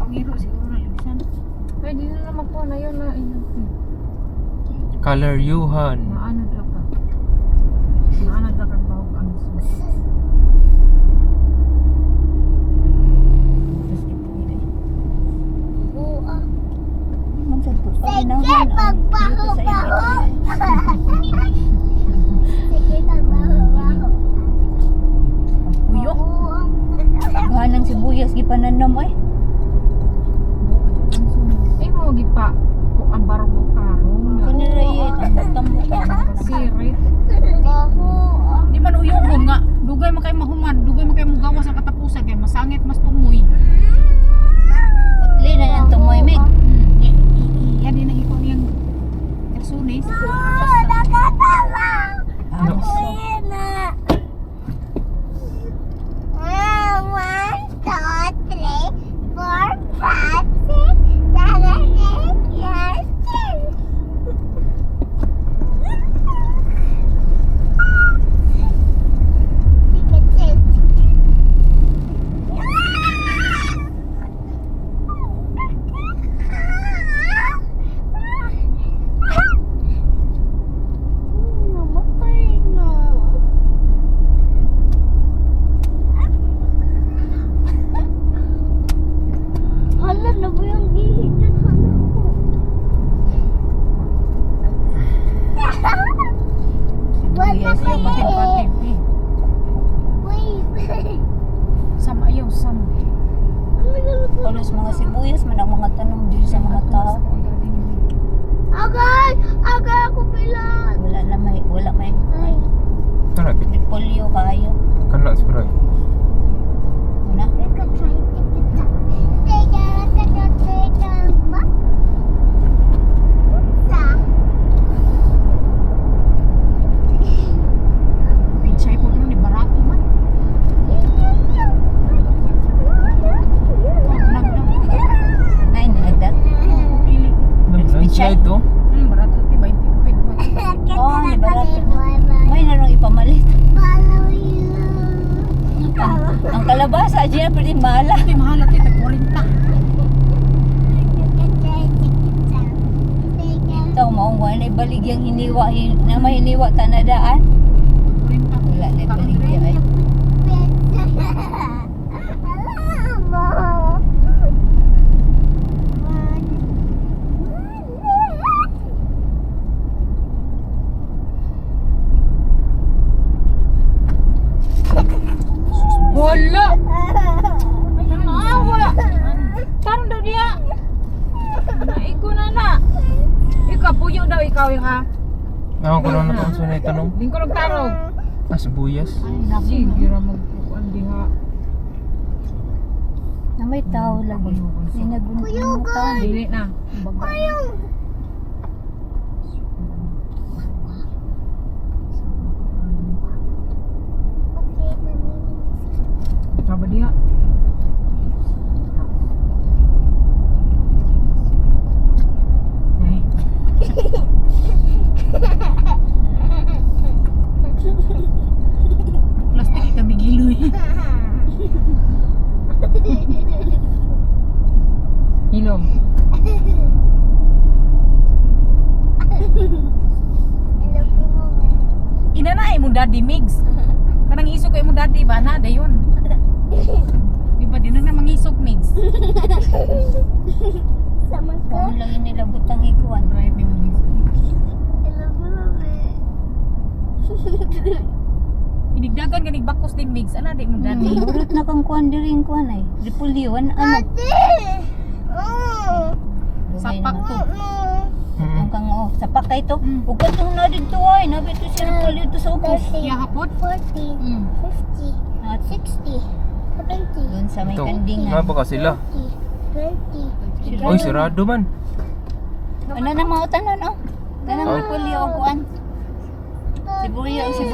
Pangiro siguro na libisan. Ay, di na naman po na yun na. Ayun. Color Yuhan. Maano daw ka? Maano daw ka bahog ang sus. Man sa to. Ay, naman, Sige, ah, dito sa pagbaho-baho. init. Sige, pagbaho-baho. Puyo. Gahanang sibuyas gipananom ay. Ay mo gipa ko ang bargo karon. Kanira tambok-tambok. Sirit. Baho. Di man uyugon nga. Dugay man kay mahuman, dugay man kay mugawas ang katapusan kay masangit mas tumoy. Putli na yan tumoy mig. Yan din ang ikaw niyang karsunis. Oh, nakatawa. No. Uy na. Ah, 1, 2, 3, 4, 5, 6, 7, 8, 9, 10. Namatay na. Hala, na ba yung gihi dyan? Hala ko. Wala Sibuyas. ko Patid-patid eh. Wait. Sama ayaw, sama. Halos mga sibuyas man ang mga tanom diri sa mga tao. Agay! Agay ako bilang! Wala may Ay. Tara, repolyo kaayo. kanla spray. Una. We could try to get that. Take a look at the take a look. Pichay po ni barato man. Nagdaw. Nay nagdag. Pili. Landslide to. Barato ti 20 kapit. Oh, ni barato. May narong ipamalit. Follow you. Ang kalabasa diyan pwede mahala. Ito mahal ati tag 40. Ito maong wala na baligyang hiniwa na mahiniwa tanadaan. 40. Wala na baligya ay. Wala. Naawa. Tarong daw diya. Naigo na na. Ikaw puyo daw ikaw ha. Ako ko lang na sa na itanong. Lingkod og tarong. Ah, sibuyas. Sige ra magkuan diha. Na may tao lagi. May nagunta. Dili na. Kaba diha. Ay. Plastic kami giloy. Hilom. Ina na ay mo daddy Migs. Kanang isog kay mo daddy ba na dayon. Di ba di na na mangisog Migs. Sama ka. Kung lagi nila butang ikuan. Right ni mo Migs. I love you, mami. Inigdagan ganig bakos din Migs. Ana di mo daddy. Urot na kang kuan diri ang kuan ay. Repolyo an ano. Daddy! Oh. Sapak to. Ang kang oh, sapak kay to. Ug katong na didto ay, nabi to si repolyo to sa ubos. Iya hapon. 40, 50, At 60, 70, doon sa may Ito. kandingan. Nga ba ka sila? 20. Oy, sarado man. Ano na mga tanan oh. Kanang Oh. repolyo og kuan. Sibuyas, sibuyas.